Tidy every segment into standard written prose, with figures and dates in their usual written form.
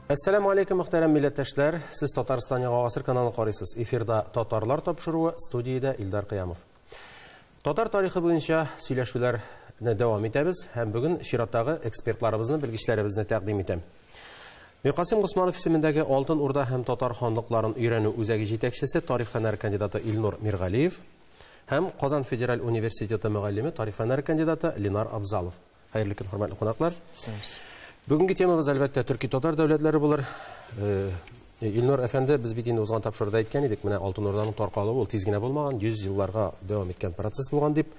Әссәламү алейкум, мөхтәрәм милләттәшләр. Сез Татарстан Яңа Гасыр каналын карыйсыз. Эфирда Татарлар тапшыруы, студиядә Илдар Кыямов. Татар тарихы буенча сөйләшүләрне дәвам итәбез һәм бүген чираттагы экспертларыбызны, белгечләребезне тәкъдим итәм. Миркасыйм Госманов исемендәге Алтын Урда һәм татар ханлыкларын өйрәнү үзәге җитәкчесе, тарих фәннәре кандидаты Илнур Миргалиев һәм Казан федераль университеты мөгаллиме, тарих фәннәре кандидаты Ленар Абзалов. Хәерле көн, хөрмәтле кунаклар. Бүгенге темабыз, әлбәттә, төрки-татар дәүләтләре булыр. Илнур әфәнде, без бит инде узган тапшыруда әйткән идек, менә Алтын Урданың таркалуы ул тиз генә булмаган, 100 елларга дәвам иткән процесс булган дип.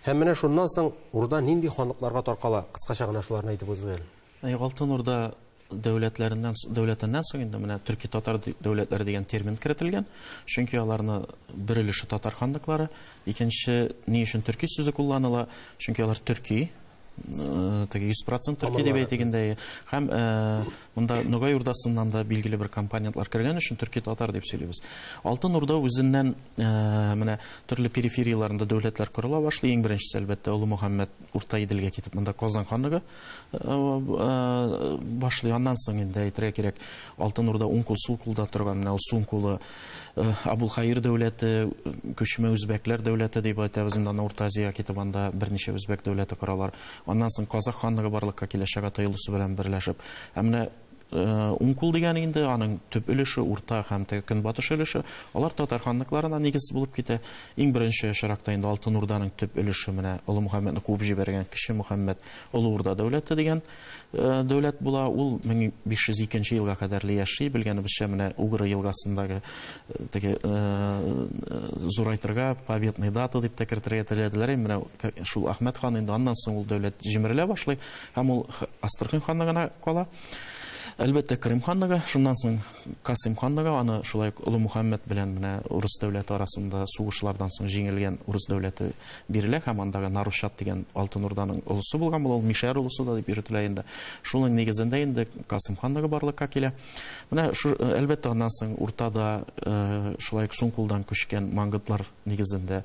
Һәм менә шуннан соң Урда нинди ханлыкларга таркала? Кыскача гына шуларны әйтеп узыгыз әле. Әй, Алтын Урда дәүләтләреннән дәүләтеннән соң инде менә төрки-татар дәүләтләре дигән термин керетелгән. Чөнки аларны бер өлеше татар ханлыклары, икенче ни өчен төрки сүзе кулланыла? Чөнки алар төрки, теге 100% төрки дип әйтик инде. Һәм монда Ногай Урдасыннан да билгеле бер компонентлар кергән өчен төрки-татар дип сөйлибез. Алтын Урда үзеннән менә төрле периферияләрендә дәүләтләр корыла башлый. Иң беренчесе, әлбәттә, Олы Мөхәммәд Урта Иделгә китеп, монда Казан ханлыгы башлый. Аннан соң инде әйтергә кирәк, Алтын Урда уң кул, сул кулда торган, менә ул сул кулы Абулхаир дәүләте, күчмә үзбәкләр дәүләте дип әйтәбез инде, аны Урта Азиягә китеп, анда берничә үзбәк дәүләте коралар. Аннан соң Казах ханлыгы барлыкка килә, Чагатай улусы белән берләшеп. Ә менә уң кул дигән инде аның төп өлеше, урта һәм теге көнбатыш өлеше, алар татар ханлыкларына нигез булып китә. Иң беренче очракта инде Алтын Урданың төп өлеше менә Олы Мөхәммәдне куып җибәргән Кече Мөхәммәд Олы Урда дәүләте дигән дәүләт була. Ул 1502 елга кадәрле яши. Белгәнебезчә, менә Угры елгасындагы теге зурайтырга победный дата дип тә кертергә теләделәр. Менә шул Әхмәт хан инде аннан соң ул дәүләт җимерелә башлый һәм ул Астрахань ханлыгына кала. Әлбәттә, Крым ханлыгы, шуннан соң Касым ханлыгы, аны шулай ук Олы Мөхәммәд белән менә урыс дәүләте арасында сугышлардан соң җиңелгән урыс дәүләте бирелә һәм андагы Нарушат дигән Алтын Урданың олысы булган була, ул Мишәр олысы да дип йөртелә инде. Шуның нигезендә инде Касым ханлыгы барлыкка килә. Менә шу, әлбәттә, аннан соң уртада шулай ук сул кулдан күчкән мангытлар нигезендә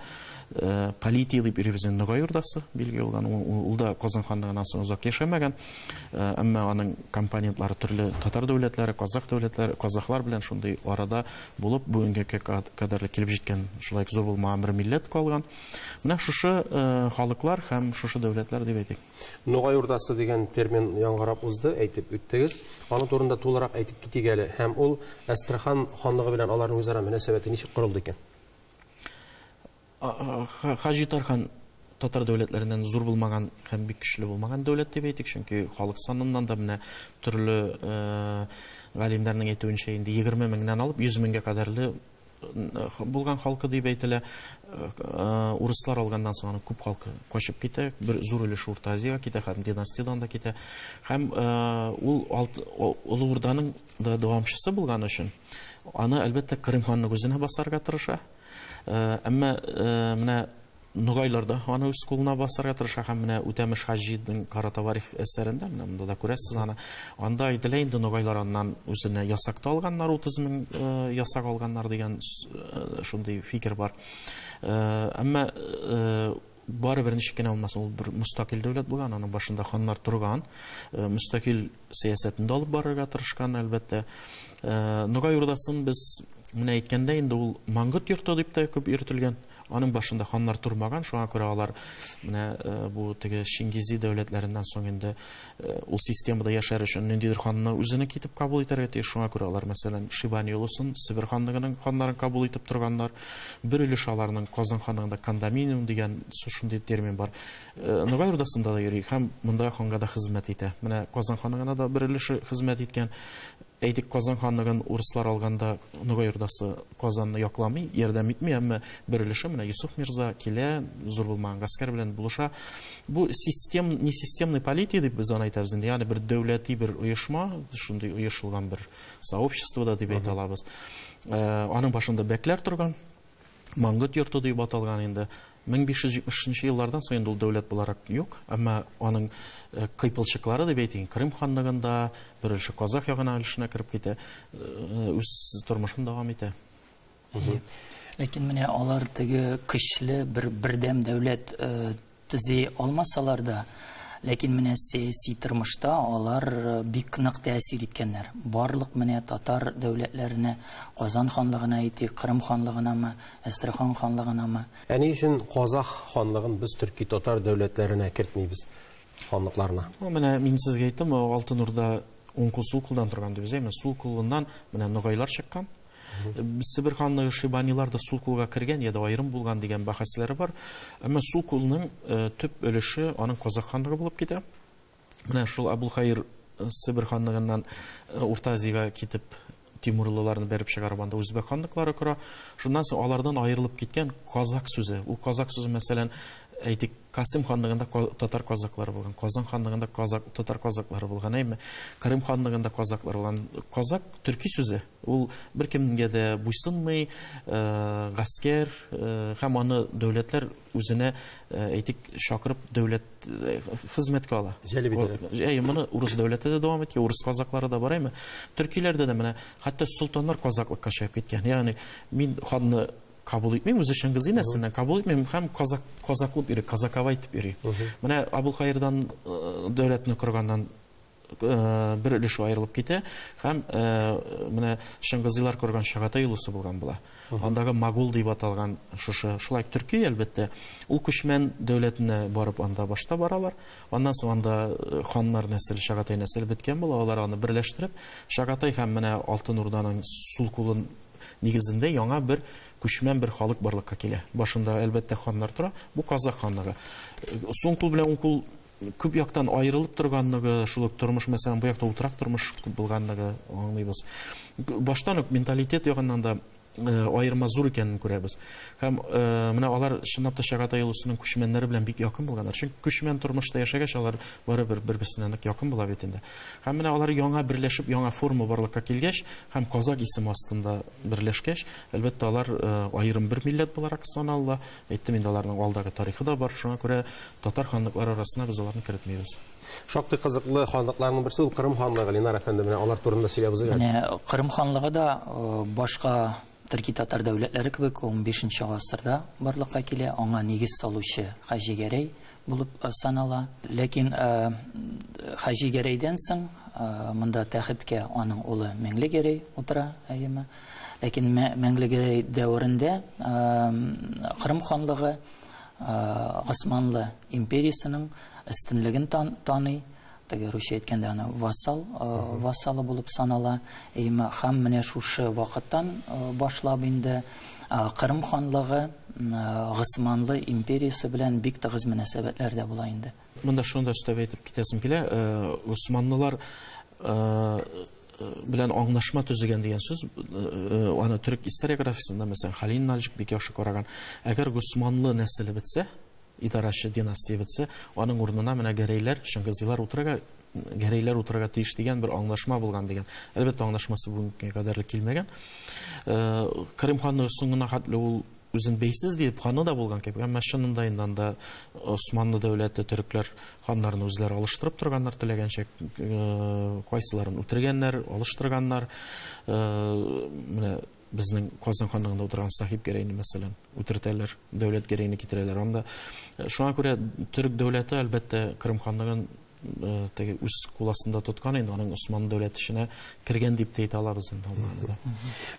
Полития дип йөрибез инде, Ногай Урдасы билгеле булган. Ул да Казан ханлыгыннан соң озак яшәмәгән. Әмма аның компонентлары төрле татар дәүләтләре, казах дәүләтләре, казахлар белән шундый арада булып, бүгенге кадәрле килеп җиткән шулай зур булмаган бер милләт калган. Менә шушы халыклар һәм шушы дәүләтләр дип әйтик. Ногай Урдасы дигән термин яңгырап узды, әйтеп үттегез. Аның турында тулырак әйтеп китик әле. Һәм ул Әстерхан ханлыгы белән аларның үзара мөнәсәбәте ничек корылды икән? Хаҗи Тархан татар дәүләтләреннән зур булмаган һәм бик көчле булмаган дәүләт дип әйтик, чөнки халык саныннан да менә төрле галимнәрнең әйтүенчә инде 20 меңнән алып 100 меңгә кадәрле булган халкы дип әйтелә. Урыслар алганнан соң аның күп халкы качып китә, бер зур өлеше Урта Азиягә китә һәм династиядан да китә. Һәм ул Олы Урданың да дәвамчысы булган өчен аны әлбәттә Крым ханлыгы үзенә басарга тырыша. Әмма менә Ногайлар да аны үз кулына басарга тырыша һәм менә Үтәмеш Хаҗиның Кара Таварих әсәрендә, менә монда да күрәсез аны, анда әйтелә инде Ногайлар аннан үзенә ясак та алганнар, 30 мең ясак алганнар дигән шундый фикер бар. Әмма барыбер ничек кенә булмасын, ул бер мөстәкыйль дәүләт булган, аның башында ханнар торган, мөстәкыйль сәясәтен дә алып барырга тырышкан, әлбәттә. Ногай Урдасын без менә әйткәндә инде ул Мангыт йорты дип тә күп йөртелгән. Аның башында ханнар тормаган, шуңа күрә алар менә бу теге Чингизи дәүләтләреннән соң инде ул системада яшәр өчен ниндидер ханны үзенә китеп кабул итәргә тиеш. Шуңа күрә алар, мәсәлән, Шибани улусын, Себер ханлыгының ханнарын кабул итеп торганнар. Бер өлеш аларның Казан ханлыгында кондоминиум дигән шундый термин бар. Ногай Урдасында да йөри һәм монда ханга да хезмәт итә. Менә Казан ханлыгына да бер өлеше хезмәт иткән. Әйтик, Казан ханлыгын урыслар алганда Ногай Урдасы Казанны якламый, ярдәм итми, әмма бер өлеше менә Юсуф мирза килә, зур булмаган гаскәр белән булыша. Бу систем, не системный политика дип без аны әйтәбез инде, ягъни бер дәүләти бер оешма, шундый оешылган бер сообщество да дип әйтә алабыз. Аның башында бәкләр торган, Мангыт йорты дип аталган инде. 1570 еллардан соң инде ул дәүләт буларак юк, әмма аның кыйпылчыклары дип әйтик, Крым ханлыгында, бер өлеше Казах ягына өлешенә кереп китә, үз тормышын дәвам итә. Ләкин менә алар теге көчле бер бердәм дәүләт төзи алмасалар да, Ләкин менә сәяси тормышта алар бик нык тәэсир иткәннәр. Барлык менә татар дәүләтләренә, Казан ханлыгына әйтик, Кырым ханлыгынамы, Әстерхан ханлыгынамы. Ә ни өчен Казах ханлыгын без төрки татар дәүләтләренә кертмибез, ханлыкларына? Менә мин сезгә әйттем, Алтын Урда уң кул сул кулдан торган дип, әйме, сул кулыннан менә ногайлар чыккан. Себер ханлыгы Шибанилар да сул кулга кергән я да аерым булган дигән бәхәсләре бар. Әмма сул кулның төп өлеше аның Казах ханлыгы булып китә. Менә шул Абулхаир Себер ханлыгыннан Урта Азиягә китеп Тимурлыларны бәреп чыгарып анда үзбәк ханлыклары кора. Шуннан соң алардан аерылып киткән казак сүзе. Ул казак сүзе, мәсәлән, әйтик, Касым ханлыгында татар казаклары булган, Казан ханлыгында татар казаклары булган, әйме? Крым ханлыгында казаклар булган. Казак төрки сүзе. Ул беркемгә дә буйсынмый, гаскәр һәм аны дәүләтләр үзенә, әйтик, чакырып дәүләт хезмәткә ала. Җәлеп итәләр. Әйе, моны урыс дәүләте дә дәвам иткән, урыс казаклары да бар, әйме? Төркиләрдә дә менә хәтта солтаннар казаклыкка чыгып киткән. Ягъни мин ханны кабул итмим, үзе Чыңгыз нәселеннән кабул итмим һәм казаклып йөри, казаковай итеп йөри. Менә Абулхаирдан дәүләтне корганнан бер өлеше аерылып китә һәм менә Чыңгызилар корган Чагатай улусы булган була. Андагы Могул дип аталган шушы, шулай төрки, әлбәттә, ул күчмән дәүләтенә барып анда башта баралар. Аннан соң анда ханнар нәселе, Чагатай нәселе беткән була, алар аны берләштереп, Чагатай һәм менә Алтын Урданың сул кулын нигезендә яңа бер күчмән бер халык барлыкка килә. Башында әлбәттә ханнар тора, бу казах ханлыгы. Сул кул белән уң кул күп яктан аерылып торганлыгы, шул ук тормыш, мәсәлән, бу якта утрак тормыш күп булганлыгы аңлыйбыз. Баштан ук менталитет ягыннан да аерма зур икәнен күрәбез. Һәм менә алар чынлап та Чагатай улусының күчмәннәре белән бик якын булганнар. Чөнки күчмән тормышта яшәгәч, алар барыбер бер-берсенә нык якын була бит инде. Һәм менә алар яңа берләшеп, яңа форма барлыкка килгәч, һәм казак исеме астында берләшкәч, әлбәттә, алар аерым бер милләт буларак санала. Әйттем инде, аларның алдагы тарихы да бар. Шуңа күрә татар ханлыклары арасына без аларны кертмибез. Шактый кызыклы ханлыкларның берсе ул Кырым ханлыгы. Ленар әфәнде, менә алар турында сөйләп узыйк әле. Менә Кырым ханлыгы да башка төрки татар дәүләтләре кебек 15 гасырда барлыкка килә. Аңа нигез салучы Хаҗи Гәрәй булып санала. Ләкин Хаҗи Гәрәйдән соң монда тәхеткә аның улы Миңле Гәрәй утыра, әйеме. Ләкин Миңле Гәрәй дәверендә Кырым ханлыгы Госманлы империясының өстенлеген таный. Теге русча әйткәндә аны вассалы булып санала. Әйме, һәм менә шушы вакыттан башлап инде Кырым ханлыгы Госманлы империясе белән бик тыгыз мөнәсәбәтләрдә була инде. Монда шуны да өстәп әйтеп китәсем килә, Госманлылар белән аңлашма төзегән дигән сүз, аны төрек историографиясендә, мәсәлән, Халил Налҗик бик яхшы караган. Әгәр Госманлы нәселе бетсә, идарәче династия бетсә, аның урынына менә гәрәйләр, Чыңгызилар утырырга, гәрәйләр утырырга тиеш дигән бер аңлашма булган дигән. Әлбәттә, аңлашмасы бүгенге кадәрле килмәгән. Кырым ханлыгы соңына хәтле ул үзен бәйсез дип ханы да булган кебек, әмма чынында инде анда Османлы дәүләте төрекләр ханнарны үзләре алыштырып торганнар, теләгәнчә, кайсыларын үтергәннәр, алыштырганнар. Менә безнең Казан ханлыгында утырган Сахиб Гәрәйне, мәсәлән, үтертәләр, дәүләт Гәрәйне китерәләр. Анда шуңа күрә төрек дәүләте әлбәттә Кырым ханлыгын теге үз кул астында тоткан, инде аның Осман дәүләте эченә кергән дип тә әйтә алабыз инде ул мәгънәдә.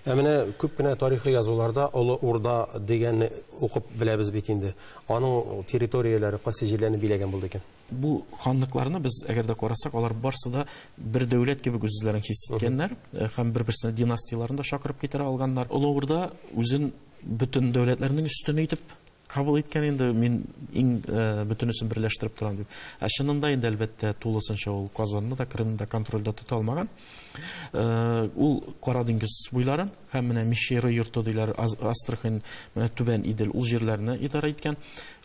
Ә менә күп кенә тарихи язуларда Олы Урда дигәнне укып беләбез бит инде. Аның территорияләре кайсы җирләрне биләгән булды икән? Бу ханлыкларны без әгәр дә карасак, алар барсы да бер дәүләт кебек үзләрен хис иткәннәр һәм бер-берсенә династияләрен дә чакырып китерә алганнар. Олы Урда үзен бөтен дәүләтләрнең өстенә итеп кабул иткән инде, мин иң бөтенесен берләштереп торам дип. Ә чынында инде әлбәттә тулысынча ул Казанны да, Крымны да контрольдә тота алмаган. Ул Кара диңгез буйларын һәм менә Мещера йорты диләр, Астрахань, менә Түбән Идел ул җирләрне идарә иткән.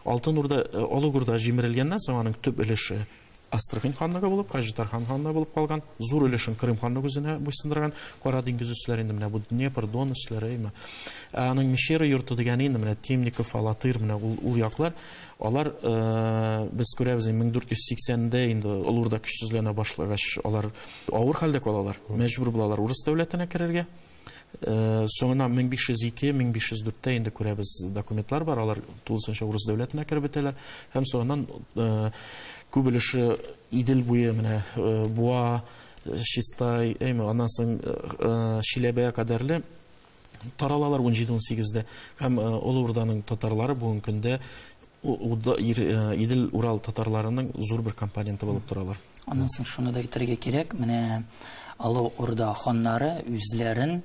Алтын Урда, Олуг Урда җимерелгәннән соң аның төп өлеше Астрахань ханлыгы булып, Хаҗи Тархан ханлыгы булып калган, зур өлешен Крым ханлыгы үзенә буйсындырган. Кара диңгез өсләре инде менә бу Днепр, Дон өсләре, әйме. Ә аның Мещера йорты дигәне инде менә Темников, Алатырь, менә ул яклар, алар без күрәбез, мең дүрт йөз сиксәндә инде Олы Урда көчсезләнә башлагач, алар авыр хәлдә калалар, мәҗбүр булалар урыс дәүләтенә керергә. Соңыннан 1502-1504-тә инде күрәбез, документлар бар, алар тулысынча урыс дәүләтенә кереп бетәләр. Һәм соңыннан күп өлеше Идел буе, менә Буа, Чистай, әйме, аннан соң Чиләбегә кадәрле таралалар 17-18-дә. Һәм Олы Урданың татарлары бүгенге көндә Идел-Урал татарларының зур бер компоненты булып торалар. Аннан соң шуны да әйтергә кирәк, менә Олы Урда ханнары үзләрен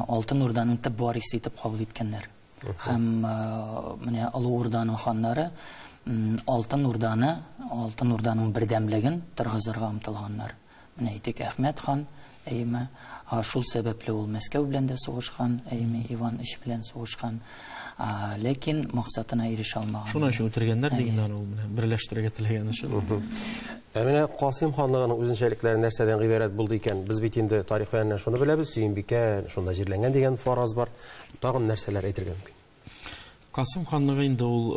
Алтын Урданың төп варисы итеп кабул иткәннәр. Һәм менә Олы Урданың ханнары Алтын Урданы, Алтын Урданың бердәмлеген торгызырга омтылганнар. Менә әйтик, Әхмәт хан, әйеме, шул сәбәпле ул Мәскәү белән дә сугышкан, әйеме, Иван Өч белән сугышкан. Ләкин максатына ирешә алмаган. Шуның өчен үтергәннәр дигәннәр ул менә берләштерергә теләгән өчен. Ә менә Касыйм ханлыгының үзенчәлекләре нәрсәдән гыйбарәт булды икән? Без бит инде тарих фәненнән шуны беләбез, Сөембикә шунда җирләнгән дигән фараз бар. Тагын нәрсәләр әйтергә мөмкин? Касым ханлыгы инде ул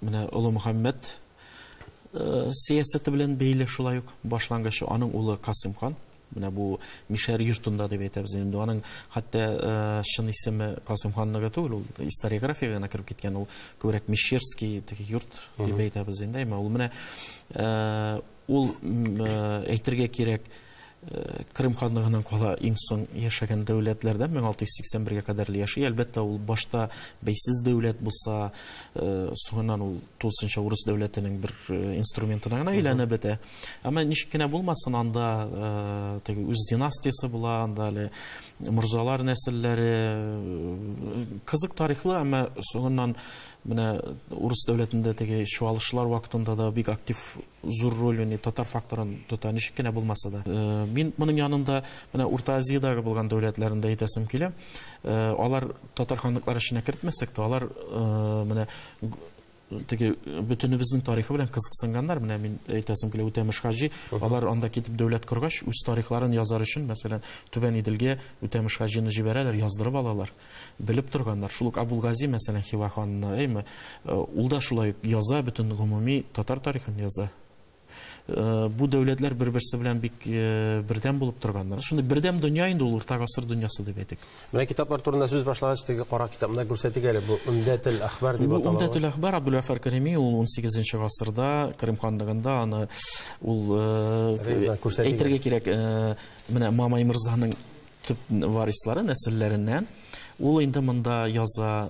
менә Олы Мөхәммәд сәясәте белән бәйле шулай ук башлангычы аның улы Касым хан. Менә бу Мишәр йортында дип әйтәбез инде. Аның хәтта чын исеме Касым ханлыгы түгел, ул историографиягә генә кереп киткән, ул күбрәк Мещерский теге йорт дип әйтәбез инде. Әмма ул менә ул әйтергә кирәк, Крым ханлыгының кала иң соң яшәгән дәүләтләрдән 1681-гә кадәрле яши. Әлбәттә, ул башта бәйсез дәүләт булса, соңыннан ул тулысынча урыс дәүләтенең бер инструментына гына әйләнеп бетә. Әмма ничек кенә булмасын, анда теге үз династиясе була, анда әле морзалар нәселләре, кызык тарихлы, әмма соңыннан менә урыс дәүләтендә теге чуалышлар вакытында да бик актив зур роль уйный, татар факторын тота, ничек кенә булмаса да. Мин моның янында менә Урта Азиядагы булган дәүләтләрен дә әйтәсем килә. Алар татар ханлыклары эченә кертмәсәк тә, алар менә теге бөтенебезнең тарихы белән кызыксынганнар. Менә мин әйтәсем килә, Үтәмеш Хаҗи, алар анда китеп дәүләт коргач, үз тарихларын язар өчен, мәсәлән, Түбән Иделгә Үтәмеш Хаҗины җибәрәләр, яздырып алалар. Белеп торганнар. Шул ук Абулгази, мәсәлән, Хива ханына, әйме, ул да шулай ук яза, бөтен гомуми татар тарихын яза. Бу дәүләтләр бер-берсе белән бик бердәм булып торганнар. Шундый бердәм дөнья инде ул Урта гасыр дөньясы дип әйтик. Менә китаплар турында сүз башлагач, теге кара китапны күрсәтик әле. Бу Умдәтел Әхбар дип Бу атала. Умдәтел Әхбар Абдулгафар Карими, ул 18 гасырда Крым ханлыгында аны ул әйтергә кирәк, менә Мамай мырзаның төп варислары нәселләреннән. Ул инде монда яза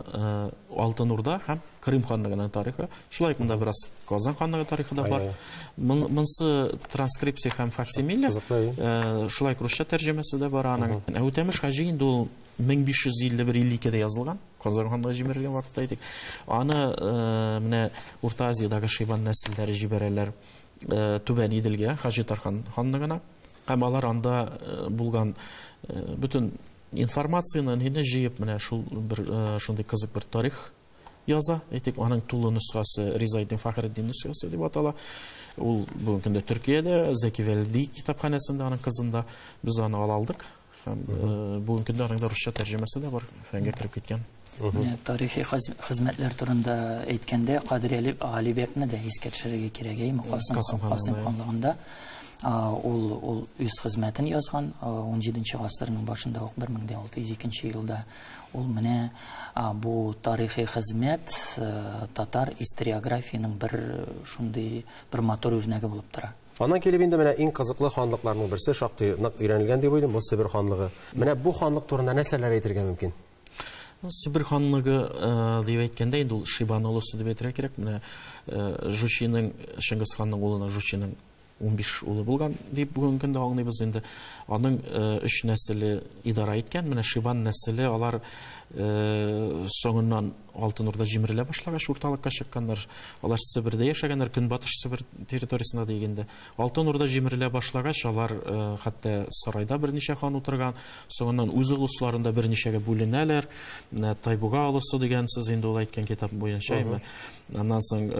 Алтын Урда һәм Крым ханлыгының тарихы. Шулай ук монда бераз Казан ханлыгы тарихы да бар. Монсы транскрипция һәм факсимиле. Шулай ук русча тәрҗемәсе дә бар аның. Үтәмеш Хаҗи инде ул 1551-52-дә язылган. Казан ханлыгы җимерелгән вакытта әйтик. Аны менә Урта Азиядагы Шибан нәселләре җибәрәләр Түбән Иделгә, Хаҗи Тархан ханлыгына. Һәм алар анда булган бөтен информацияны инде җыеп, менә шул бер шундый кызык бер тарих яза. Әйтик, аның тулы нөсхәсе Ризаэддин Фахретдин нөсхәсе дип атала. Ул бүгенге көндә Төркиядә, Зәки Вәлиди китапханәсендә, аның кызында без аны ала алдык. Һәм бүгенге көндә аның да русча тәрҗемәсе дә бар, фәнгә кереп киткән. Тарихи хезмәтләр турында әйткәндә, Кадри Галибекне дә искә төшерергә кирәк, әйме, Касым ханлыгында. Ул үз хезмәтен язган 17 гасырның башында ук, 1602 елда. Ул менә бу тарихи хезмәт татар историографияның бер шундый бер матур үрнәге булып тора. Аннан килеп инде менә иң кызыклы ханлыкларның берсе, шактый нык өйрәнелгән дип уйлыйм, бу Себер ханлыгы. Менә бу ханлык турында нәрсәләр әйтергә мөмкин? Себер ханлыгы дип әйткәндә инде ул Шибан олысы дип әйтергә кирәк. Менә Жучиның, Чингис ханның улына Жучиның 15 улы булган дип бүгенге көндә аңлыйбыз инде. Аның 3 нәселе идара иткән. Менә Шибан нәселе алар соңыннан Алтын Урда җимерелә башлагач урталыкка чыкканнар. Алар Себердә яшәгәннәр, Көнбатыш Себер территориясендә дигәндә. Алтын Урда җимерелә башлагач, алар хәтта сарайда берничә хан утырган, соңыннан үз олысларында берничәгә бүленәләр. Тайбуга олысы дигән сүз инде ул әйткән китап буенча, әйме. Аннан соң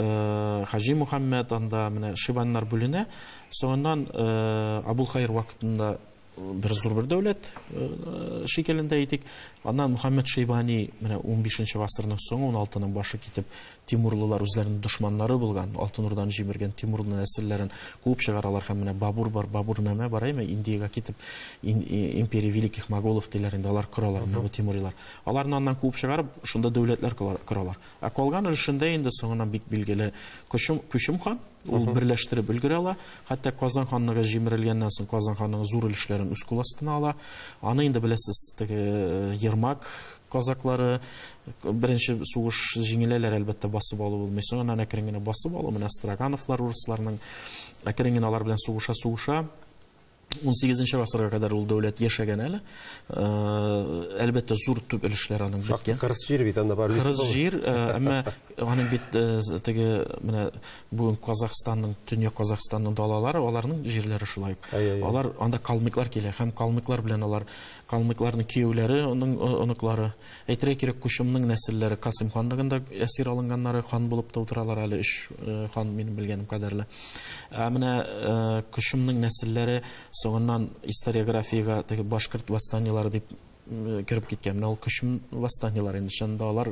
Хаҗи Мухаммед, анда менә Шибаннар бүленә. Соңыннан Абулхайр вакытында бер зур бер дәүләт шикелендә әйтик. Аннан Мөхәммәд Шейбани менә 15 гасырның соңы, 16-ның башы китеп, Тимурлылар үзләренең дошманнары булган, Алтын Урданы җимергән Тимурлы нәселләрен куып чыгаралар һәм менә Бабур бар, Бабур нәмә бар, әйме, Индиягә китеп, империя великих моголов диләр инде, алар коралар, менә бу Тимурилар. Аларны аннан куып чыгарып, шунда дәүләтләр коралар. Ә калган өлешендә инде соңыннан бик билгеле Күчем хан, ул берләштереп өлгерә ала. Хәтта Казан ханлыгы җимерелгәннән соң Казан ханлыгы зур өлешләрен үз кул астына ала. Аны инде беләсез, теге Ермак казаклары беренче сугыш җиңеләләр, әлбәттә, басып алу булмый. Соңыннан әкрен генә басып алу, менә Строгановлар урысларның әкрен генә алар белән сугыша-сугыша 18 гасырга кадәр ул дәүләт яшәгән әле. Әлбәттә, зур төп өлешләр аның беткән. Кырыс җир бит анда бар. Кырыс җир, әмма аның бит теге менә бүген Казахстанның, Төньяк Казахстанның далалары, аларның җирләре шулай ук. Алар анда калмыклар килә һәм калмыклар белән алар калмыкларның кияүләре, аның оныклары. Әйтергә кирәк, Күчемнең нәселләре Касым ханлыгында әсир алынганнары хан булып та утыралар әле, 3 хан минем белгәнем кадәрле. Ә менә Күчемнең нәселләре соңыннан историографиягә теге башкорт восстаниелары дип кереп киткән. Менә ул Күчем восстаниелары инде чынында алар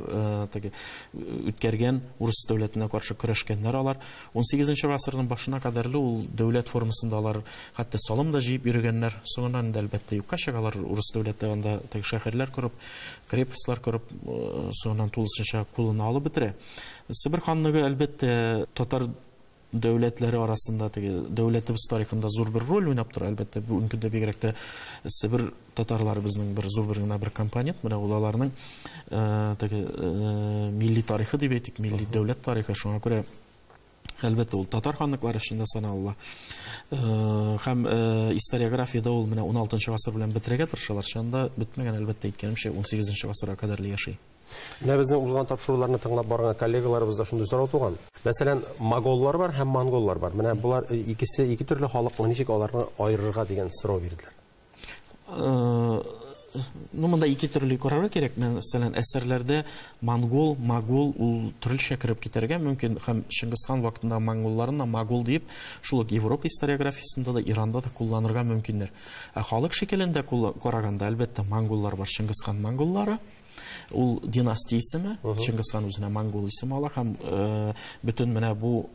теге үткәргән урыс дәүләтенә каршы көрәшкәннәр алар. 18 гасырның башына кадәрле ул дәүләт формасында алар хәтта салым да җыеп йөргәннәр. Соңыннан инде әлбәттә юкка чыгалар, урыс дәүләте анда теге шәһәрләр корып, крепостьлар корып, соңыннан тулысынча кулына алып бетерә. Себер ханлыгы әлбәттә татар дәүләтләре арасында теге дәүләтебез тарихында зур бер роль уйнап тора. Әлбәттә, бүгенге көндә бигрәк тә Себер татарлары безнең бер зур бер генә бер компонент. Менә ул аларның теге милли тарихы дип әйтик, милли дәүләт тарихы. Шуңа күрә әлбәттә ул татар ханлыклары эчендә санала. Һәм историографиядә ул менә 16 гасыр белән бетерергә тырышалар. Чынында бетмәгән, әлбәттә, әйткәнемчә, 18 гасырга кадәрле яши. Менә безнең узган тапшыруларны тыңлап барган коллегаларыбызда шундый сорау туган. Мәсәлән, моголлар бар һәм монголлар бар. Менә булар икесе ике төрле халык, ничек аларны аерырга дигән сорау бирделәр. Ну, монда ике төрле карарга кирәк. Мәсәлән, әсәрләрдә монгол, могол ул төрлечә кереп китәргә мөмкин. Һәм Чингисхан вакытында монголларны могол дип, шул ук Европа историографиясендә дә, Иранда да кулланырга мөмкиннәр. Ә халык шикелендә караганда, әлбәттә, монголлар бар, Чингисхан монголлары. Ул династия исеме, Чингисхан үзенә монгол исеме ала һәм бөтен менә бу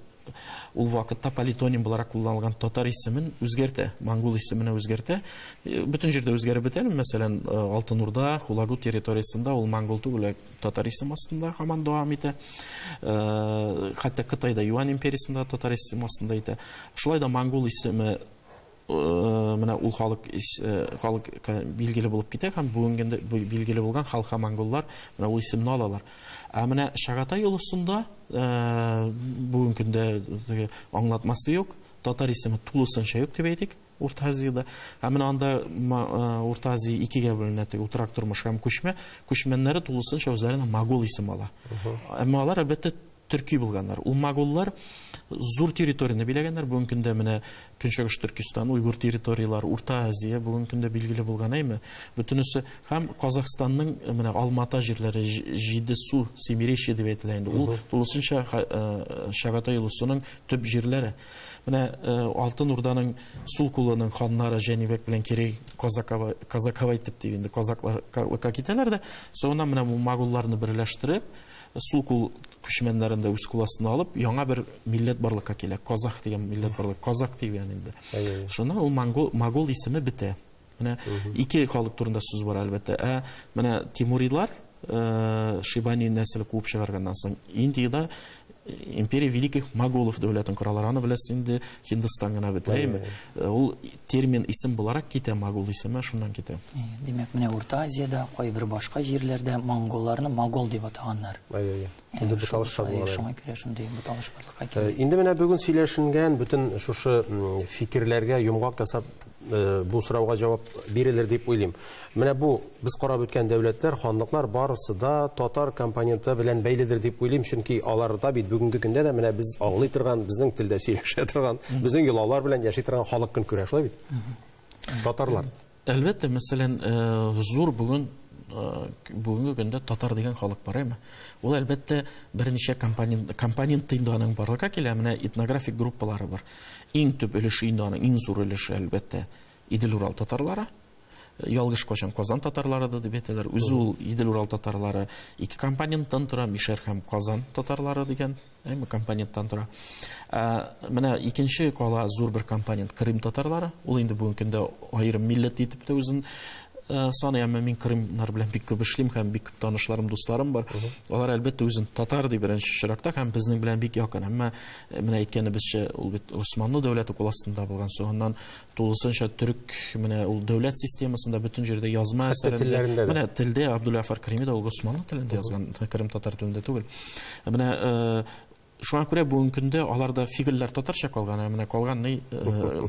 ул вакытта политоним буларак кулланылган татар исемен үзгәртә, монгол исеменә үзгәртә. Бөтен җирдә үзгәреп бетә. Мәсәлән, Алтын Урда, Хулагу территориясендә ул монгол түгел, татар исеме астында һаман дәвам итә. Хәтта Кытайда Юань империясендә татар исеме астында итә. Шулай да монгол исеме менә ул халык билгеле булып китә һәм бүгенге билгеле булган халка монголлар менә ул исемне алалар. Ә менә Чагатай улусында бүгенге көндә аңлатмасы юк, татар исеме тулысынча юк дип әйтик Урта Азиядә. Ә менә анда Урта Азия икегә бүленә, теге утрак тормыш һәм күчмә. Күчмәннәре тулысынча үзләренә могол исеме ала. Әмма алар әлбәттә төрки булганнар. Ул моголлар зур территорияне биләгәннәр. Бүгенге көндә менә Көнчыгыш Төркестан, Уйгур территорияләре, Урта Азия бүгенге көндә билгеле булган, әйме? Бөтенесе һәм Казахстанның менә Алмата җирләре, Җидесу, Семиречье дип әйтелә инде. Ул тулысынча Чагатай улусының төп җирләре. Менә Алтын Урданың сул кулының ханнары Җанибәк белән Кирей Казакова итеп дип инде казакларга китәләр дә, соңыннан менә бу моголларны берләштереп, сул кул күчмәннәрен дә үз кул астына алып, яңа бер милләт барлыкка килә. Казах дигән милләт барлык, казак дигән инде. Шуннан ул монгол исеме бетә. Менә ике халык турында сүз бар әлбәттә. Ә менә Тимурилар, Шибани нәселе куып чыгарганнан соң Индиядә империя великих моголов дәүләтен коралар. Аны беләсез инде, Һиндстан гына бетә, әйме? Ул термин исем буларак китә, могол исеме шуннан китә. Димәк, менә Урта Азиядә, кайбер башка җирләрдә монголларны могол дип атаганнар. Шундый буталыш бар. Шуңа күрә шундый буталыш барлыкка килә. Инде менә бүген сөйләшенгән бөтен шушы фикерләргә йомгак ясап, бу сорауга җавап бирелер дип уйлыйм. Менә бу без карап үткән дәүләтләр, ханлыклар барысы да татар компоненты белән бәйледер дип уйлыйм, чөнки аларда бит бүгенге көндә дә менә без аңлый торган, безнең телдә сөйләшә торган, безнең йолалар белән яши торган халык көн күрә, шулай бит? Татарлар. Әлбәттә, мәсәлән, зур бүгенге көндә татар дигән халык бар, әйме? Ул әлбәттә берничә компонент инде аның барлыкка килә, менә этнографик группалары бар. Иң төп өлеше инде аның, иң зур өлеше әлбәттә. Идел-Урал татарлары. Ялгыш кайчан Казан татарлары да дип әйтәләр. Үзе ул Идел-Урал татарлары ике компоненттан тора, Мишәр һәм Казан татарлары дигән компоненттан тора. Менә икенче кала зур бер компонент Крым татарлары. Ул инде бүгенге көндә аерым милләт итеп тә үзен саный, әмма мин Крымнар белән бик күп эшлим һәм бик күп танышларым, дусларым бар. Алар әлбәттә үзен татар дип беренче чиратта һәм безнең белән бик якын. Әмма менә әйткәнебезчә, ул бит Османлы дәүләте кул астында булган, соңыннан тулысынча төрек, менә ул дәүләт системасында бөтен җирдә язма әсәрендә, менә телдә Абдулгафар Крими дә ул Османлы телендә язган, Крым татар телендә түгел. Менә шуңа күрә бүгенге көндә аларда фигыльләр татарча калган, ә менә калган ни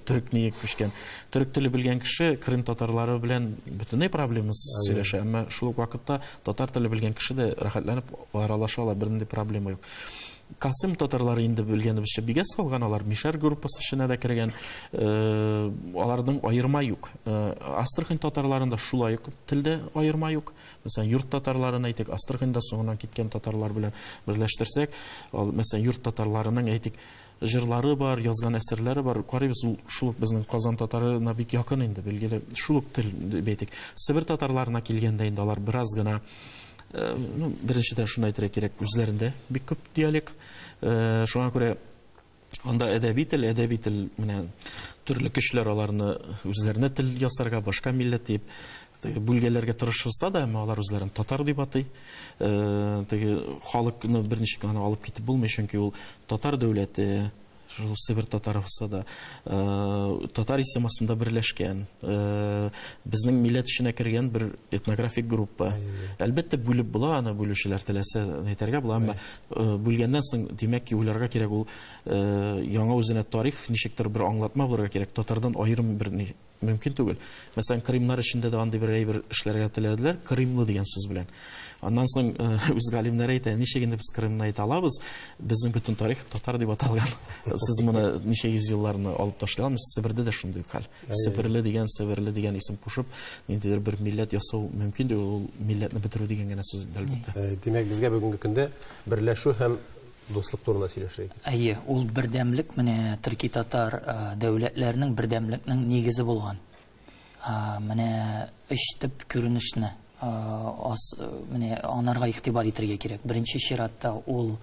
төрек ни күчкән. Төрек теле белгән кеше Крым татарлары белән бөтенләй проблемасыз сөйләшә, әмма шул ук вакытта татар теле белгән кеше дә рәхәтләнеп аралаша ала, бернинди проблема юк. Касым татарлары инде белгәнебезчә бик әз калган, алар Мишәр группасы эченә дә кергән, аларның аерма юк. Астрахань татарларында шулай ук телдә аерма юк. Мәсәлән, йорт татарларын әйтик, Астраханьда соңыннан киткән татарлар белән берләштерсәк, мәсәлән, йорт татарларының әйтик, җырлары бар, язган әсәрләре бар. Карыйбыз, ул шул ук безнең Казан татарына бик якын инде, билгеле, шул ук тел дип әйтик. Себер татарларына килгәндә инде алар бераз гына, ну, беренчедән шуны әйтергә кирәк, үзләрендә бик күп диалект. Шуңа күрә анда әдәби тел, әдәби тел менә төрле көчләр аларны үзләренә тел ясарга, башка милләт дип теге бүлгәләргә тырышырса да, әмма алар үзләрен татар дип атый. Теге халыкны берничек аны алып китеп булмый, чөнки ул татар дәүләте, шул Себер татарысы да татар исем астында берләшкән, безнең милләт эченә кергән бер этнографик группа. Әлбәттә, бүлеп була, аны бүлүчеләр теләсә әйтергә була, әмма бүлгәннән соң, димәк ки, уйларга кирәк, ул яңа үзенә тарих ничектер бер аңлатма булырга кирәк, татардан аерым бер ни мөмкин түгел. Мәсәлән, Крымнар эчендә дә андый бер әйбер эшләргә теләделәр, Крымлы дигән сүз белән. Аннан соң үз галимнәре әйтә, ничек инде без Крымны әйтә алабыз, безнең бөтен тарих татар дип аталган. Сез моны ничә йөз елларны алып ташлый алмыйсыз. Себердә дә шундый хәл. Себерле дигән, Себерле дигән исем кушып, ниндидер бер милләт ясау мөмкин түгел, ул милләтне бетерү дигән генә сүз инде, әлбәттә. Димәк, безгә бүгенге көндә берләшү һәм дуслык турында сөйләшергә кирәк. Әйе, ул бердәмлек менә төрки татар дәүләтләренең бердәмлекнең нигезе булган. Менә өч төп күренешне менә анарга игътибар итәргә кирәк. Беренче чиратта ул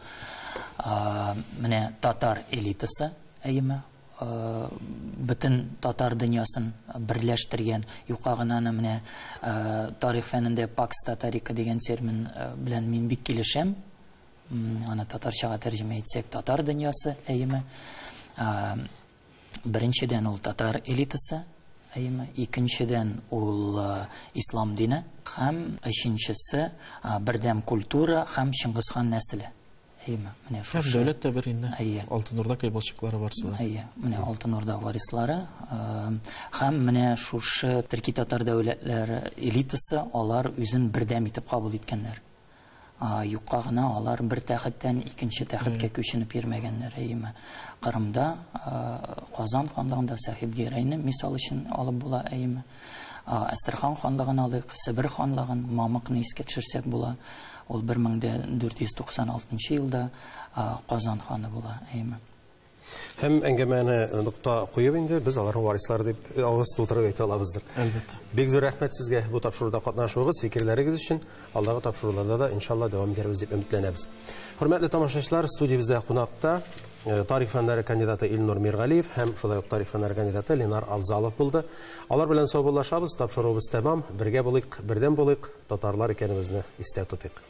менә татар элитасы, әйеме? Бөтен татар дөньясын берләштергән, юкка гына менә тарих фәнендә пакс татарика дигән термин белән мин бик килешәм. Аны татарчага тәрҗемә итсәк, татар дөньясы, әйеме? Беренчедән ул татар элитасы, әйеме? Икенчедән ул ислам дине һәм өченчесе бердәм культура һәм Чыңгызхан нәселе. Әйеме? Менә шушы. Һәм дәүләт тә бер инде. Әйе. Алтын Урда кайбалчыклары барсы да. Әйе, менә Алтын Урда варислары һәм менә шушы төрки татар дәүләтләре элитасы, алар үзен бердәм итеп кабул иткәннәр. Юкка гына алар бер тәхеттән икенче тәхеткә күченеп йөрмәгәннәр, әйеме? Кырымда, Казан ханлыгында Сахиб Гәрәйне мисал өчен алып була, әйеме? Әстерхан ханлыгын алыйк, Себер ханлыгын, Мамыкны искә төшерсәк була. Ул бер мең дә дүрт йөз туксан алтынчы елда Казан ханы була, әйеме? Һәм әңгәмәне нокта куеп инде без аларның варислары дип авыз тутырып әйтә алабыздыр. Әлбәттә. Бик зур рәхмәт сезгә бу тапшыруда катнашуыгыз, фикерләрегез өчен. Алдагы тапшыруларда да иншалла дәвам итәрбез дип өметләнәбез. Хөрмәтле тамашачылар, студиябездә кунакта тарих фәннәре кандидаты Илнур Миргалиев һәм шулай ук тарих фәннәре кандидаты Ленар Авзалов булды. Алар белән саубуллашабыз, тапшыруыбыз тәмам. Бергә булыйк, бердәм булыйк, татарлар икәнебезне истә тотыйк.